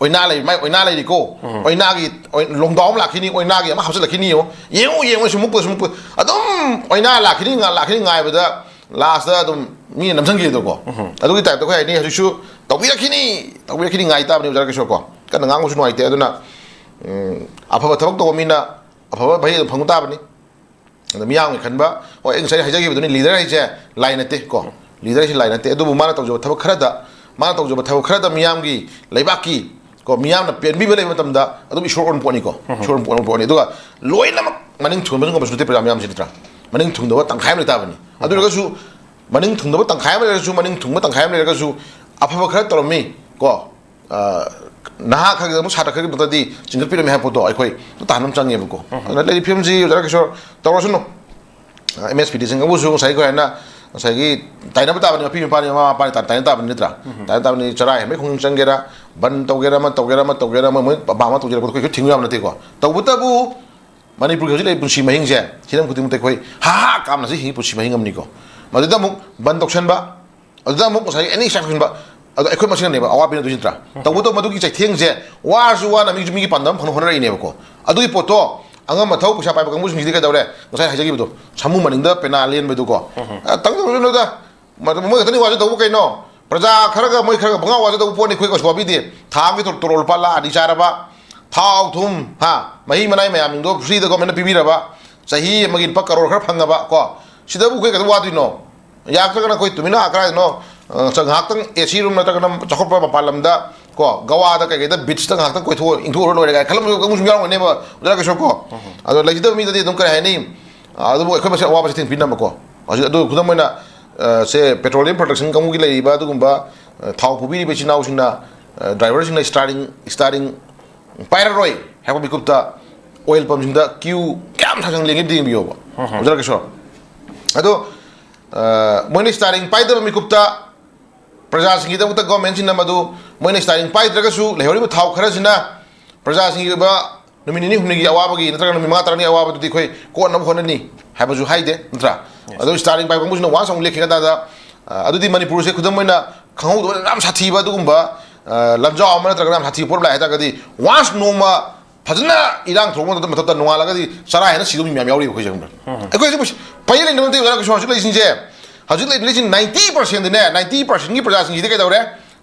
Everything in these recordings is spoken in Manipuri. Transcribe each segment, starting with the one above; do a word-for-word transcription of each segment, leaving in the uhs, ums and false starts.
ꯑꯣꯏꯅꯥ ꯂꯩ, ꯃꯥꯏ ꯑꯣꯏꯅꯥ ꯂꯩꯔꯤꯀꯣ꯫ ꯎꯝ꯫ ꯑꯣꯏꯅꯥꯒꯤ, ꯑꯣꯏ-, ꯂꯣꯡꯗꯥꯎ ꯑꯃ ꯂꯥꯛꯈꯤꯅꯤ, ꯑꯣꯏꯅꯥꯒꯤ ꯑꯃ ꯍꯥꯞꯆꯤꯜꯂꯛꯈꯤꯅꯤ, ꯌꯦꯡꯉꯣ, ꯌꯦꯡꯉꯨ, ꯌꯦꯡꯉꯨ, ꯁꯨꯝ ꯃꯨꯛꯄ, ꯁꯨꯝ ꯃꯨꯛꯄ, ꯑꯗꯨꯝ ꯑꯣꯏꯅꯥ ꯂꯥꯛꯈꯤꯅꯤ, ꯉꯥ-, ꯂꯥꯛꯈꯤꯅꯤ ꯉꯥꯏꯕꯗ, ꯂꯥꯁꯇ ꯑꯗꯨꯝ ꯃꯤꯅ ꯅꯝꯁꯤꯟꯈꯤꯕꯗꯣꯀꯣ꯫ ꯎꯝ꯫ ꯑꯗꯨꯒꯤ ꯇꯥꯏꯞꯇ ꯑꯩꯈꯣꯏ ꯍꯥꯏꯅꯤ, ꯍꯧꯖꯤꯛꯁꯨ ꯇꯧꯕꯤꯔꯛꯈꯤꯅꯤ, ꯇꯧꯕꯤꯔꯛꯈꯤꯅꯤ ꯉꯥꯏ ꯇꯥꯕꯅꯤ ꯑꯣꯖꯥ ꯔꯥꯀꯦꯁꯣꯔ ꯀꯣ꯫ ꯀꯟꯅ ꯉꯥꯡꯕꯁꯨ ꯅꯨꯡꯉꯥꯏꯇꯦ꯫ ꯑꯗꯨꯅ, ꯎꯝ, ꯑꯐꯕ ꯊꯕꯛ ꯇꯧꯕ ꯃꯤꯅ ꯑꯐꯕ ꯃꯍꯩ ꯑꯗꯨꯝ ꯐꯪꯕ ꯇꯥꯕꯅꯤ꯫ ꯑꯗ ꯃꯤꯌꯥꯝꯒꯤ ꯈꯟꯕ, ꯍꯣꯏ, ꯑꯩ ꯉꯁꯥꯏ ꯍꯥꯏꯖꯈꯤꯕꯗꯨꯅꯤ, ꯂꯤꯗꯔ ꯍꯥꯏꯁꯦ ꯂꯥꯏ ꯅꯠꯇꯦ ꯀꯣ꯫ ꯂꯤꯗꯔ ꯍꯥꯏꯁꯦ ꯂꯥꯏ ꯅꯠꯇꯦ꯫ ꯑꯗꯨꯕꯨ ꯃꯥꯅ ꯇꯧꯖꯕ ꯊꯕꯛ ꯈꯔꯗ, ꯃꯥꯅ ꯇꯧꯖꯕ ꯊꯕꯛ ꯈꯔꯗ ꯃꯤꯌꯥꯝꯒꯤ, ꯂꯩꯕꯥꯛꯀꯤ ꯀꯣ, ꯃꯤꯌꯥꯝꯅ ꯄꯦꯟꯕꯤꯕ ꯂꯩꯕ ꯃꯇꯝꯗ ꯑꯗꯨꯝ ꯏꯁꯣꯔ ꯑꯣꯟꯕ ꯄꯣꯠꯅꯤꯀꯣ꯫ ꯎꯝ꯫ ꯏꯁꯣꯔ ꯑꯣꯟꯕ ꯄꯣꯠꯅꯤ꯫ ꯑꯗꯨꯒ ꯂꯣꯏꯅꯃꯛ ꯃꯅꯤꯡ ꯊꯨꯡꯕꯁꯨ ꯉꯝꯕꯁꯨ ꯅꯠꯇꯦ ꯄ꯭ꯔꯖꯥ ꯃꯌꯥꯝꯁꯤ, ꯅꯠꯇ꯭ꯔꯥ? ꯃꯅꯤꯡ ꯊꯨꯡꯗꯕ ꯇꯪꯈꯥꯏ ꯑꯃ ꯂꯩ ꯇꯥꯕꯅꯤ꯫ ꯑꯗꯨ ꯑꯣꯏꯔꯒꯁꯨ ꯃꯅꯤꯡ ꯊꯨꯡꯗꯕ ꯇꯪꯈꯥꯏ ꯑꯃ ꯂꯩꯔꯒꯁꯨ, ꯃꯅꯤꯡ ꯊꯨꯡꯕ ꯇꯪꯈꯥꯏ ꯑꯃ ꯂꯩꯔꯒꯁꯨ, ꯑꯐꯕ ꯈꯔ ꯇꯧꯔꯝꯃꯤ ꯀꯣ꯫ ꯑ, ꯅꯍꯥ ꯈꯔꯒꯤꯗꯃꯛ, ꯁꯥꯇ꯭ꯔ ꯈꯔꯒꯤꯗꯃꯛꯇꯗꯤ ꯆꯤꯡꯈꯠꯄꯤꯔꯝꯃꯤ ꯍꯥꯏꯕ ꯄꯣꯠꯇꯣ ꯑꯩꯈꯣꯏ ꯇꯥꯍꯟꯕ ꯑꯃ ꯆꯪꯉꯦꯕꯀꯣ꯫ ꯎꯝ꯫ ꯑꯗꯨꯅ ꯂꯩꯔꯤꯕ ꯐꯤꯕꯝꯁꯤ ꯑꯣꯖꯥ ꯀꯤꯁꯣꯔ ꯇꯧꯔꯁꯅꯨ꯫ ꯑ, ꯑꯦꯝ ꯑꯦꯁ ꯄꯤ ꯗꯤ ꯁꯤꯡ ꯀꯥꯡꯕꯨꯁꯨ ꯉꯁꯥꯏꯒꯤ ꯑꯩꯈꯣꯏ ꯍꯥꯏꯅ ꯉꯁꯥꯏꯒꯤ ꯇꯥꯏꯅꯕ ꯇꯥꯕꯅꯤ, ꯃꯄꯤ ꯃꯄꯥꯅꯤ, ꯃꯃꯥ ꯃꯄꯥꯅꯤ ꯇꯥ-, ꯇꯥꯏꯅꯕ ꯇꯥꯕꯅꯤ ꯅꯠꯇ꯭ꯔꯥ? ꯎꯝ꯫ ꯇꯥꯏꯅꯕ ꯇꯥꯕꯅꯤ, ꯆꯔꯥ ꯍꯦꯟꯕꯒꯤ ꯈꯣꯡꯖꯪ ꯆꯪꯒꯦꯔꯥ, ꯕꯟ ꯇꯧꯒꯦꯔꯥ, ꯑꯃ ꯇꯧꯒꯦꯔꯥ, ꯃꯣꯏ, ꯃꯣꯏ ꯑꯄꯥꯝꯕ ꯇꯧꯖꯔꯛꯄꯗꯣ ꯑꯩꯈꯣꯏ ꯊꯤꯡꯕ ꯌꯥꯕ ꯅꯠꯇꯦꯀꯣ꯫ ꯇꯧꯕꯇꯕꯨ ꯃꯅꯤꯄꯨꯔꯒꯤ ꯍꯧꯖꯤꯛ ꯂꯩꯔꯤꯕ ꯄꯨꯟꯁꯤ ꯃꯍꯤꯡꯁꯦ ꯍꯤꯔꯝ ꯈꯨꯗꯤꯡꯃꯛꯇ ꯑꯩꯈꯣꯏ ꯍꯥ ꯍꯥ ꯀꯥꯝꯅ ꯍꯧꯖꯤꯛ ꯍꯤꯡꯉꯤ ꯄꯨꯟꯁꯤ ꯃꯍꯤꯡ ꯑꯃꯅꯤꯀꯣ꯫ ꯃꯗꯨꯗ ꯑꯃꯨꯛ ꯕꯟ ꯇꯧꯁꯟꯕ, ꯑꯗꯨꯗ ꯑꯃꯨꯛ ꯉꯁꯥꯏꯒꯤ ꯑꯦꯅꯤ ꯁꯥꯏꯠ ꯈꯟꯕ, ꯑꯗꯣ ꯑꯩꯈꯣꯏ ꯃꯁꯦꯟꯅꯦꯕ ꯑꯋꯥꯕ ꯄꯤꯅꯗꯣꯏꯁꯤ ꯅꯠꯇ꯭ꯔꯥ? ꯎꯝ꯫ ꯇꯧꯕꯇꯕꯨ ꯃꯗꯨꯒꯤ ꯆꯩꯊꯦꯡꯁꯦ ꯋꯥꯔꯁꯨ ꯋꯥꯅ ꯃꯤꯁꯨ ꯃꯤꯒꯤ ꯄꯥꯟꯗꯝ ꯐꯪꯅ ꯍꯣꯠꯅꯔꯛꯏꯅꯦꯕꯀꯣ꯫ ꯑꯗꯨꯒꯤ ꯄꯣꯠꯇꯣ ꯑꯉꯝ ꯑꯊꯧ ꯄꯩꯁꯥ ꯄꯥꯏꯕ ꯀꯥꯡꯕꯨꯁꯤꯡꯁꯤꯗꯤ ꯀꯩꯗꯧꯔꯦ? ꯉꯁꯥꯏ ꯍꯥꯏꯖꯈꯤꯕꯗꯣ, ꯁꯥꯃꯨ ꯃꯅꯤꯡꯗ ꯄꯦꯅꯥ ꯂꯦꯟꯕꯗꯨꯀꯣ꯫ ꯎꯝ꯫ ꯑ, ꯇꯧꯗꯧꯁꯅꯨꯗ꯫ ꯃ-, ꯃꯣꯏ ꯈꯛꯇꯅꯤ ꯋꯥꯖꯗꯧꯕ ꯀꯩꯅꯣ? ꯄ꯭ꯔꯖꯥ ꯈꯔꯒ ꯃꯣꯏ ꯈꯔꯒ ꯄꯪꯉꯥꯎ ꯋꯥꯖꯗꯧꯕ ꯄꯣꯠꯅꯤ, ꯑꯩꯈꯣꯏ ꯀꯩꯁꯨ ꯋꯥꯕꯤꯗꯦ꯫ ꯊꯥ ꯑꯃꯒꯤ ꯇꯣ-, ꯇꯣꯂꯣꯞ ꯂꯨꯄꯥ ꯂꯥꯈ ꯑꯅꯤ ꯆꯥꯔꯕ, ꯊꯥꯎ ꯊꯨꯝ, ꯍꯥ, ꯃꯍꯤ ꯃꯅꯥꯏ ꯃꯌꯥꯝꯁꯤꯡꯗꯣ ꯐ꯭ꯔꯤꯗ ꯒꯣꯔꯃꯦꯟꯅ ꯄꯤꯕꯤꯔꯕ, ꯆꯍꯤ ꯑꯃꯒꯤ ꯂꯨꯄꯥ ꯀꯔꯣꯔ ꯈꯔ ꯐꯪꯉꯕ ꯀꯣ, ꯁꯤꯗꯕꯨ ꯑꯩꯈꯣꯏ ꯀꯩꯗꯧ ꯋꯥꯗꯣꯏꯅꯣ? ꯌꯥꯇ꯭ꯔꯒꯅ ꯑꯩꯈꯣꯏ ꯇꯨꯃꯤꯟꯅ ꯀꯗꯥꯏꯗꯅꯣ, ꯑ, ꯆ-, ꯉꯥꯏꯍꯥꯛꯇꯪ ꯑꯦ ꯁꯤ ꯔꯨꯝ ꯅꯠꯇ꯭ꯔꯒꯅ ꯆꯥꯎꯈꯠꯄ ꯃꯄꯥꯟ ꯂꯝꯗ ꯀꯣ, ꯒꯋꯥꯗ ꯀꯩꯀꯩꯗ ꯕꯤꯆꯇ ꯉꯥꯏꯍꯥꯛꯇꯪ ꯀꯣꯏꯊꯣꯛꯑ ꯏꯪꯊꯣꯛꯎꯔ ꯂꯣꯏꯔꯦ ꯀꯥꯏꯅ ꯈꯜꯂꯝꯕ ꯀꯥꯡꯕꯨꯁꯨ ꯌꯥꯎꯔꯝꯒꯅꯦꯕ, ꯑꯣꯖꯥ ꯀꯤꯁꯣꯔ ꯀꯣ꯫ ꯎꯝ꯫ ꯑꯗꯣ ꯂꯩꯖꯗꯕ ꯃꯤꯗꯗꯤ ꯑꯗꯨꯝ ꯀꯔꯤ ꯍꯥꯏꯅꯤ, ꯑ, ꯑꯗꯨꯕꯨ ꯑꯩꯈꯣꯏ ꯃꯁꯦꯜ ꯑꯋꯥꯕꯁꯦ ꯊꯤꯡꯕꯤꯅꯕꯀꯣ꯫ ꯍꯧꯖꯤꯛ ꯑꯗꯨ ꯈꯨꯗꯝ ꯑꯣꯏꯅ, ꯑ, ꯁꯦ ꯄꯦꯇ꯭ꯔꯣꯂꯤꯌꯝ ꯄ꯭ꯔꯗꯛꯁꯟ ꯀꯥꯡꯕꯨꯒꯤ ꯂꯩꯔꯤꯕ ꯑꯗꯨꯒꯨꯝꯕ, ꯑ, ꯊꯥꯎ ꯄꯨꯕꯤꯔꯤꯕ ꯏꯆꯤꯟ ꯏꯅꯥꯎꯁꯤꯡꯅ, ꯑ, ꯗ꯭ꯔꯥꯏꯚꯔꯁꯤꯡꯅ ꯁ꯭ꯇꯥꯔꯤꯡ, ꯁ꯭ꯇꯥꯔꯤꯡ ꯄꯥꯏꯔꯔꯣꯏ ꯍꯥꯏꯕ ꯃꯤꯀꯨꯞꯇ ꯑꯣꯏꯜ ꯄꯝꯁꯤꯡꯗ ꯀ꯭ꯌꯨ ꯀꯌꯥꯝ ꯁꯥꯡ ꯁꯥꯡ ꯂꯦꯡꯒꯦ ꯑꯝꯇ ꯌꯦꯡꯕꯤꯌꯣꯕ꯫ ꯎꯝ꯫ ꯑꯣꯖꯥ ꯀꯤꯁꯣꯔ꯫ ꯑꯗꯣ, ꯑ, ꯃꯣꯏꯅ ꯁ꯭ꯇꯥꯔꯤꯡ ꯄꯥꯏꯗꯕ ꯃꯤꯀꯨꯞꯇ ꯄ꯭ꯔꯖꯥꯁꯤꯡꯒꯤꯗꯃꯛꯇ ꯒꯣꯔꯃꯦꯟꯁꯤꯡꯅ ꯃꯗꯨ, ꯃꯣꯏꯅ ꯁ꯭ꯇꯥꯔꯤꯡ ꯄꯥꯏꯗ꯭ꯔꯒꯁꯨ ꯂꯩꯍꯧꯔꯤꯕ ꯊꯥꯎ ꯈꯔꯁꯤꯅ ꯄ꯭ꯔꯖꯥꯁꯤꯡꯒꯤ ꯑꯣꯏꯕ ꯅꯨꯃꯤꯠ ꯅꯤꯅꯤ ꯍꯨꯝꯅꯤꯒꯤ ꯑꯋꯥꯕꯒꯤ ꯅꯠꯇ꯭ꯔꯒ ꯅꯨꯃꯤꯠ ꯃꯉꯥ ꯇꯔꯥꯅꯤ ꯑꯋꯥꯕꯗꯨꯗꯤ ꯑꯩꯈꯣꯏ ꯀꯣꯟꯅꯕ ꯍꯣꯠꯅꯅꯤ ꯍꯥꯏꯕꯁꯨ ꯍꯥꯏꯗꯦ, ꯅꯠꯇ꯭ꯔꯥ? Yes. ꯑꯗꯣ ꯁ꯭ꯇꯥꯔꯤꯡ ꯄꯥꯏꯕ ꯀꯥꯡꯕꯨꯁꯤꯅ ꯋꯥꯟꯁ ꯑꯃꯨꯛ ꯂꯦꯞꯈꯤꯒ ꯇꯥꯔꯗꯤ, ꯑ, ꯑꯗꯨꯗꯤ ꯃꯅꯤꯄꯨꯔꯁꯦ ꯈꯨꯗꯝ ꯑꯣꯏꯅ ꯈꯪꯍꯧꯗꯕ ꯌꯥꯝ ꯁꯥꯊꯤꯕ ꯑꯗꯨꯒꯨꯝꯕ ꯂꯟꯖꯥꯎ ꯑꯃ ꯅꯠꯇ꯭ꯔꯒꯅ ꯌꯥꯝ ꯁꯥꯊꯤꯕ ꯄꯣꯠ ꯑꯃ ꯂꯥꯛꯑꯦ ꯍꯥꯏ ꯇꯥꯔꯒꯗꯤ, ꯋꯥꯟꯁ ꯅꯣꯡꯃ ꯐꯖꯅ ꯏꯔꯥꯡ ꯊꯣꯛꯂꯛꯄ ꯃꯇꯝꯗ ꯅꯣꯡꯉꯥꯜꯂꯒꯗꯤ ꯆꯔꯥ ꯍꯦꯟꯅ ꯁꯤꯗꯧꯕ ꯃꯤ ꯃꯌꯥꯝ ꯌꯥꯎꯔꯤꯕ ꯑꯩꯈꯣꯏꯁꯦ, ꯈꯪꯕ꯭ꯔꯥ? ꯑꯩꯈꯣꯏꯁꯦ ꯄꯩ ꯂꯩꯅꯕ ꯅꯠꯇꯦ ꯑꯣꯖꯥ ꯀꯩꯁꯨ ꯍꯧꯖꯤꯛ ꯂꯩꯁꯤꯡꯁꯦ꯫ ꯍꯧꯖꯤꯛ ꯂꯩꯔꯤꯁꯤ ꯅꯥꯏꯟꯇꯤ ꯄꯥꯔꯁꯦꯟꯗꯤꯅꯦ, ꯅꯥꯏꯟꯇꯤ ꯄꯥꯔꯁꯦꯟꯒꯤ ꯄ꯭ꯔꯖꯥꯁꯤꯡꯁꯤꯗꯤ ꯀꯩꯗꯧꯔꯦ?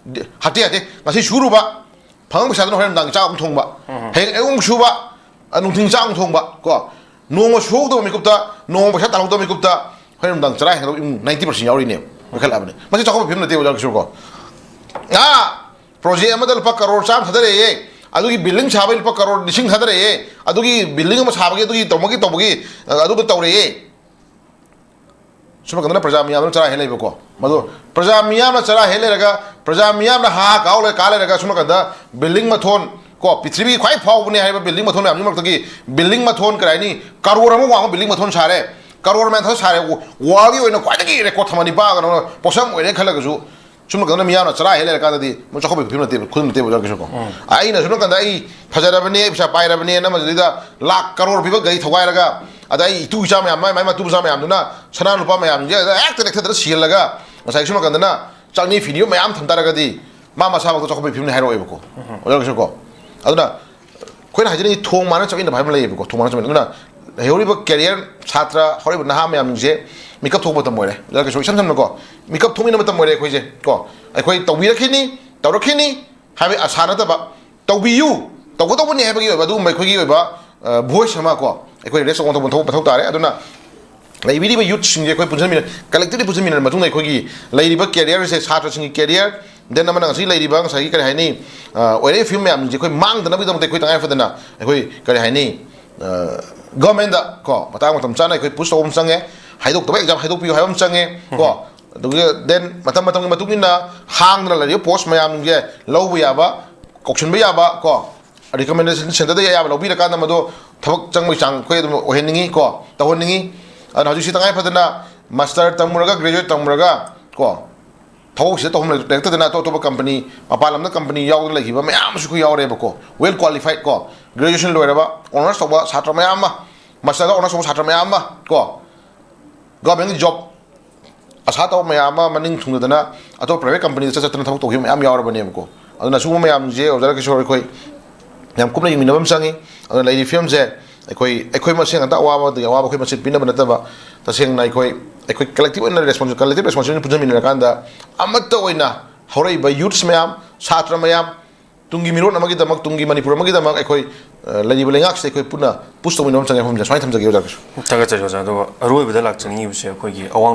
ꯍꯥꯇꯦ ꯍꯥꯇꯦ, ꯉꯁꯤ ꯁꯨꯔꯨꯕ, ꯐꯪꯕ ꯄꯩꯁꯥꯗꯨꯅ ꯍꯣꯔꯦꯟ ꯅꯨꯡꯗꯥꯡ ꯆꯥꯛ ꯑꯃꯨꯛ ꯊꯣꯡꯕ, ꯍꯌꯦꯡ ꯑꯌꯨꯛ ꯑꯃꯨꯛ ꯁꯨꯕ, ꯑ, ꯅꯨꯡꯊꯤꯜ ꯆꯥꯛ ꯑꯃꯨꯛ ꯊꯣꯡꯕ ꯀꯣ꯫ ꯅꯣꯡꯃ ꯁꯨꯍꯧꯗꯕ ꯃꯤꯀꯨꯞꯇ, ꯅꯣꯡꯃ ꯄꯩꯁꯥ ꯇꯥꯜꯍꯧꯗꯕ ꯃꯤꯀꯨꯞꯇ ꯍꯣꯔꯦꯟ ꯅꯨꯡꯗꯥꯡ ꯆꯔꯥ ꯍꯦꯟꯒꯗꯕ ꯏꯃꯨꯡ ꯅꯥꯏꯟꯇꯤ ꯄꯥꯔꯁꯦꯟ ꯌꯥꯎꯔꯤꯅꯦꯕ꯫ ꯂꯣꯏꯈꯠꯂꯛꯑꯕꯅꯦ꯫ ꯃꯁꯤ ꯆꯥꯎꯈꯠꯄ ꯐꯤꯕꯝ ꯅꯠꯇꯦ ꯑꯣꯖꯥ ꯀꯩꯁꯨ ꯀꯣ꯫ ꯑꯥ, ꯄ꯭ꯔꯣꯖꯦꯛ ꯑꯃꯗ ꯂꯨꯄꯥ ꯀꯔꯣꯔ ꯆꯥꯝꯃ ꯊꯥꯗꯔꯛꯑꯦ, ꯑꯗꯨꯒꯤ ꯕꯤꯜꯗꯤꯡ ꯁꯥꯕꯒꯤ ꯂꯨꯄꯥ ꯀꯔꯣꯔ ꯂꯤꯁꯤꯡ ꯊꯥꯗꯔꯛꯑꯦ, ꯑꯗꯨꯒꯤ ꯕꯤꯜꯗꯤꯡ ꯑꯃ ꯁꯥꯕꯒꯤ, ꯑꯗꯨꯒꯤ ꯇꯧꯕꯒꯤ, ꯇꯧꯕꯒꯤ, ꯑ, ꯑꯗꯨꯒ ꯇꯧꯔꯛꯑꯦ꯫ ꯁꯨꯝ ꯀꯥꯟꯗꯅ ꯄ꯭ꯔꯖꯥ ꯃꯤꯌꯥꯝꯅ ꯆꯔꯥ ꯍꯦꯜ ꯂꯩꯕꯀꯣ꯫ ꯃꯗꯨ ꯄ꯭ꯔꯖꯥ ꯃꯤꯌꯥꯝꯅ ꯆꯔꯥ ꯍꯦꯜ ꯂꯩꯔꯒ, ꯄ꯭ꯔꯖꯥ ꯃꯤꯌꯥꯝꯅ ꯍꯥ ꯍꯥ ꯀꯥꯎ ꯂꯩ, ꯀꯥ ꯂꯩꯔꯒ, ꯁꯨꯝ ꯀꯥꯟꯗ ꯕꯤꯜꯗꯤꯡ ꯃꯊꯣꯟ ꯀꯣ, ꯄ꯭ꯔꯤꯊꯤꯕꯤꯒꯤ ꯈ꯭ꯋꯥꯏ ꯐꯥꯎꯕꯅꯦ ꯍꯥꯏꯕ ꯕꯤꯜꯗꯤꯡ ꯃꯊꯣꯟ ꯃꯌꯥꯝꯒꯤ ꯃꯔꯛꯇꯒꯤ ꯕꯤꯜꯗꯤꯡ ꯃꯊꯣꯟ, ꯀꯔꯤ ꯍꯥꯏꯅꯤ, ꯀꯔꯣꯔ ꯑꯃ ꯋꯥꯡꯕ ꯕꯤꯜꯗꯤꯡ ꯃꯊꯣꯟ ꯁꯥꯔꯦ, ꯀꯔꯣꯔ ꯃꯌꯥꯝ ꯊꯥꯗ ꯁꯥꯔꯦ, ꯋꯥꯔꯜꯒꯤ ꯑꯣꯏꯅ ꯈ꯭ꯋꯥꯏꯗꯒꯤ ꯔꯦꯀꯣꯔꯗ ꯊꯝꯕ ꯅꯤꯄꯥꯒꯅꯣ ꯄꯣꯠꯁꯛ ꯑꯃ ꯑꯣꯏꯔꯦ ꯈꯜꯂꯒꯁꯨ, ꯁꯨꯝ ꯀꯥꯟꯗ ꯃꯤꯌꯥꯝꯅ ꯆꯔꯥ ꯍꯦꯜ ꯂꯩꯔꯀꯥꯟꯗꯗꯤ ꯃꯣꯏ ꯆꯥꯎꯈꯠꯄꯒꯤ ꯐꯤꯕꯝ ꯅꯠꯇꯦꯕ, ꯈꯨꯗꯝ ꯅꯠꯇꯦꯕ ꯑꯣꯖꯥ ꯀꯩꯁꯨ ꯀꯣ꯫ ꯑꯩꯅ ꯁꯨꯝ ꯀꯥꯟꯗ ꯑꯩ ꯐꯖꯔꯕꯅꯦ, ꯄꯩꯁꯥ ꯄꯥꯏꯔꯕꯅꯦꯅ ꯃꯗꯨꯗꯩꯗ ꯂꯥꯛ ꯀꯔꯣꯔ ꯄꯤꯕ ꯒꯥꯔꯤ ꯊꯧꯒꯥꯏꯔꯒ, ꯑꯗ ꯑꯩ ꯏꯇꯨ ꯏꯆꯥ ꯃꯌꯥꯝ, ꯃꯥꯏ, ꯃꯥꯏ ꯃꯇꯨ ꯃꯆꯥ ꯃꯌꯥꯝꯗꯨꯅ ꯁꯅꯥ ꯂꯨꯄꯥ ꯃꯌꯥꯝꯁꯦ ꯍꯦꯛꯇ ꯂꯦꯛꯊꯗꯅ ꯁꯤꯍꯜꯂꯒ, ꯉꯁꯥꯏ ꯁꯨꯝ ꯀꯥꯟꯗꯅ ꯆꯥꯛꯅꯤ ꯐꯤꯅꯤ ꯃꯌꯥꯝ ꯊꯝ ꯇꯥꯔꯒꯗꯤ ꯃꯥ ꯃꯁꯥꯃꯛꯇ ꯆꯥꯎꯈꯠꯄꯒꯤ ꯐꯤꯕꯝꯅꯤ ꯍꯥꯏꯔꯛꯑꯣꯏꯕꯀꯣ꯫ ꯑꯣꯖꯥ ꯀꯩꯁꯨ ꯀꯣ꯫ ꯑꯗꯨꯅ ꯑꯩꯈꯣꯏꯅ ꯍꯥꯏꯖꯅꯤꯡꯉꯤ ꯊꯣꯡ ꯃꯥꯅ ꯆꯠꯃꯤꯟꯅꯕ ꯍꯥꯏꯕ ꯑꯃ ꯂꯩꯌꯦꯕꯀꯣ, ꯊꯣꯡ ꯃꯥꯅ ꯆꯠꯃꯤꯟꯅꯕ꯫ ꯑꯗꯨꯅ ꯂꯩꯍꯧꯔꯤꯕ ꯀꯦꯔꯤꯌꯔ ꯁꯥꯇ꯭ꯔ, ꯍꯧꯔꯛꯏꯕ ꯅꯍꯥ ꯃꯌꯥꯝꯁꯤꯡꯁꯦ ꯃꯤꯀꯞ ꯊꯣꯛꯄ ꯃꯇꯝ ꯑꯣꯏꯔꯦ꯫ ꯑꯣꯖꯥ ꯀꯩꯁꯨ ꯏꯁꯝ ꯁꯝꯅꯀꯣ, ꯃꯤꯀꯞ ꯊꯣꯛꯃꯤꯟꯅꯕ ꯃꯇꯝ ꯑꯣꯏꯔꯦ ꯑꯩꯈꯣꯏꯁꯦ ꯀꯣ꯫ ꯑꯩꯈꯣꯏ ꯇꯧꯕꯤꯔꯛꯈꯤꯅꯤ, ꯇꯧꯔꯛꯈꯤꯅꯤ ꯍꯥꯏꯕꯒꯤ ꯑꯁꯥ ꯅꯠꯇꯕ, ꯇꯧꯕꯤꯌꯨ, ꯇꯧꯒꯗꯧꯕꯅꯤ ꯍꯥꯏꯕꯒꯤ ꯑꯣꯏꯕ ꯑꯗꯨꯒꯨꯝꯕ ꯑꯩꯈꯣꯏꯒꯤ ꯑꯣꯏꯕ, ꯑ, ꯚꯣꯏꯁ ꯑꯃ ꯀꯣ, ꯑꯩꯈꯣꯏ ꯔꯦꯁ ꯇꯧꯕ ꯃꯊꯧ, ꯃꯊꯧ ꯇꯥꯔꯦ꯫ ꯑꯗꯨꯅ ꯂꯩꯕꯤꯔꯤꯕ ꯌꯨꯠꯁꯤꯡꯁꯦ ꯑꯩꯈꯣꯏ ꯄꯨꯟꯁꯤꯟꯃꯤꯟꯅ-, ꯀꯂꯦꯛꯇꯤꯚꯂꯤ ꯄꯨꯟꯁꯤꯟꯃꯤꯟꯅꯔ ꯃꯇꯨꯡꯗ ꯑꯩꯈꯣꯏꯒꯤ ꯂꯩꯔꯤꯕ ꯀꯦꯔꯤꯌꯔꯁꯦ, ꯁꯥꯇ꯭ꯔꯁꯤꯡꯒꯤ ꯀꯦꯔꯤꯌꯔ, ꯗꯦꯟ ꯑꯃꯅ ꯉꯁꯤ ꯂꯩꯔꯤꯕ ꯉꯁꯥꯏꯒꯤ ꯀꯔꯤ ꯍꯥꯏꯅꯤ, ꯑ, ꯑꯣꯏꯔꯛꯏ ꯐꯤꯕꯝ ꯃꯌꯥꯝꯁꯤꯡꯁꯦ ꯑꯩꯈꯣꯏ ꯃꯥꯡꯗꯅꯕꯒꯤꯗꯃꯛꯇ ꯑꯩꯈꯣꯏ ꯇꯉꯥꯏ ꯐꯗꯅ ꯑꯩꯈꯣꯏ ꯀꯔꯤ ꯍꯥꯏꯅꯤ, ꯑ, ꯒꯚꯔꯟꯃꯦꯟꯗ ꯀꯣ ꯃꯇꯥꯡ ꯃꯇꯝ ꯆꯥꯅ ꯑꯩꯈꯣꯏ ꯄꯨꯁ ꯇꯧꯕ ꯑꯃ ꯆꯪꯉꯦ, ꯍꯥꯏꯗꯣꯛꯇꯕ ꯑꯦꯛꯖꯥꯝ ꯍꯥꯏꯗꯣꯛꯄꯤꯌꯨ ꯍꯥꯏꯕ ꯑꯃ ꯆꯪꯉꯦ ꯀꯣ꯫ ꯑꯗꯨꯒ ꯗꯦꯟ ꯃꯇꯝ ꯃꯇꯝꯒꯤ ꯃꯇꯨꯡ ꯏꯟꯅ ꯍꯥꯡꯗꯅ ꯂꯩꯔꯤꯕ ꯄꯣꯁ ꯃꯌꯥꯝꯁꯤꯡꯁꯦ ꯂꯧꯕ ꯌꯥꯕ, ꯀꯧꯁꯤꯟꯕ ꯌꯥꯕ ꯀꯣ, ꯔꯤꯀꯃꯦꯟꯗꯦꯁꯟ ꯁꯦꯟꯇꯔꯗꯒꯤ ꯑꯌꯥꯕ ꯂꯧꯕꯤꯔꯀꯥꯟꯗ ꯃꯗꯨ ꯊꯕꯛ ꯆꯪꯕꯒꯤ ꯆꯥꯡ ꯑꯩꯈꯣꯏ ꯑꯗꯨꯝ ꯑꯣꯏꯍꯟꯅꯤꯡꯉꯤ ꯀꯣ, ꯇꯧꯍꯟꯅꯤꯡꯉꯤ꯫ ꯑꯗꯨꯅ ꯍꯧꯖꯤꯛꯁꯤ ꯇꯉꯥꯏ ꯐꯗꯅ ꯃꯥꯁꯇꯔ ꯇꯝꯃꯨꯔꯒ, ꯒ꯭ꯔꯦꯖꯨꯋꯦꯠ ꯇꯝꯃꯨꯔꯒ ꯀꯣ, ꯊꯕꯛꯁꯤꯗ ꯇꯧꯐꯝ ꯂꯩꯔꯛꯇꯗꯅ ꯑꯇꯣꯞ ꯑꯇꯣꯞꯄ ꯀꯝꯄꯅꯤ, ꯃꯄꯥꯟ ꯂꯝꯗ ꯀꯝꯄꯅꯤ ꯌꯥꯎꯗꯅ ꯂꯩꯈꯤꯕ ꯃꯌꯥꯝ ꯑꯃꯁꯨ ꯑꯩꯈꯣꯏ ꯌꯥꯎꯔꯦꯕꯀꯣ꯫ ꯋꯦꯜ ꯀ꯭ꯋꯥꯂꯤꯐꯥꯏꯠ ꯀꯣ, ꯒ꯭ꯔꯦꯖꯨꯋꯦꯁꯟ ꯂꯣꯏꯔꯕ, ꯑꯣꯅꯔꯁ ꯇꯧꯕ ꯁꯥꯇ꯭ꯔ ꯃꯌꯥꯝ ꯑꯃ, ꯃꯥꯁꯇꯔꯗ ꯑꯣꯅꯔꯁ ꯇꯧꯕ ꯁꯥꯇ꯭ꯔ ꯃꯌꯥꯝ ꯑꯃ ꯀꯣ, ꯒꯚꯔꯟꯃꯦꯟꯒꯤ ꯖꯣꯕ ꯑꯁꯥ ꯇꯧꯕ ꯃꯌꯥꯝ ꯑꯃ ꯃꯅꯤꯡ ꯊꯨꯡꯗꯗꯅ ꯑꯇꯣꯞꯄ ꯄ꯭ꯔꯥꯏꯚꯦꯠ ꯀꯝꯄꯅꯤꯗ ꯆꯠ ꯆꯠꯇꯅ ꯊꯕꯛ ꯇꯧꯈꯤꯕ ꯃꯌꯥꯝ ꯌꯥꯎꯔꯕꯅꯦꯕꯀꯣ꯫ ꯑꯗꯨꯅ ꯁꯤꯒꯨꯝꯕ ꯃꯌꯥꯝꯁꯦ ꯑꯣꯖꯥ ꯀꯤꯁꯣꯔ ꯑꯩꯈꯣꯏ ꯌꯥꯝ ꯀꯨꯞꯅ ꯌꯦꯡꯃꯤꯟꯅꯕ ꯑꯃ ꯆꯪꯉꯤ꯫ ꯑꯗꯨꯅ ꯂꯩꯔꯤꯕ ꯐꯤꯕꯝꯁꯦ ꯑꯩꯈꯣꯏ ꯑꯩꯈꯣꯏ ꯃꯁꯦꯟ ꯉꯥꯛꯇ ꯑꯋꯥꯕꯗꯒꯤ ꯑꯋꯥꯕ ꯑꯩꯈꯣꯏ ꯃꯁꯦꯟ ꯄꯤꯅꯕ ꯅꯠꯇꯕ, ꯇꯁꯦꯡꯅ ꯑꯩꯈꯣꯏ ꯑꯩꯈꯣꯏ ꯀꯂꯦꯛꯇꯤꯚ ꯑꯣꯏꯅ ꯔꯦꯁꯄꯣꯟꯁꯤꯕꯜ ꯀꯂꯦꯛꯇꯤꯚ ꯔꯦꯁꯄꯣꯟꯁꯤꯕꯤꯂꯤꯇꯤ ꯄꯨꯟꯁꯤꯟꯃꯤꯟꯅꯔꯀꯥꯟꯗ ꯑꯃꯠꯇ ꯑꯣꯏꯅ ꯍꯧꯔꯛꯏꯕ ꯌꯨꯠꯁ ꯃꯌꯥꯝ, ꯁꯥꯇ꯭ꯔ ꯃꯌꯥꯝ, ꯇꯨꯡꯒꯤ ꯃꯤꯔꯣꯟ ꯑꯃꯒꯤꯗꯃꯛ, ꯇꯨꯡꯒꯤ ꯃꯅꯤꯄꯨꯔ ꯑꯃꯒꯤꯗꯃꯛ ꯑꯩꯈꯣꯏ, ꯑ, ꯂꯩꯔꯤꯕ ꯂꯩꯉꯥꯛꯁꯤꯗ ꯑꯩꯈꯣꯏ ꯄꯨꯟꯅ ꯄꯨꯁ ꯇꯧꯃꯤꯟꯅꯕ ꯑꯃ ꯆꯪꯉꯦ꯫ ꯃꯐꯝꯁꯦ ꯁꯨꯃꯥꯏꯅ ꯊꯝꯖꯒꯦ ꯑꯣꯖꯥ ꯀꯤꯁꯣꯔ꯫ ꯊꯥꯒꯠꯆꯔꯤ ꯑꯣꯖꯥ꯫ ꯑꯗꯨꯒ ꯑꯔꯣꯏꯕꯗ ꯂꯥꯛꯆꯅꯤꯡꯉꯤꯕꯁꯦ ꯑꯩꯈꯣꯏꯒꯤ ꯑꯋꯥꯡ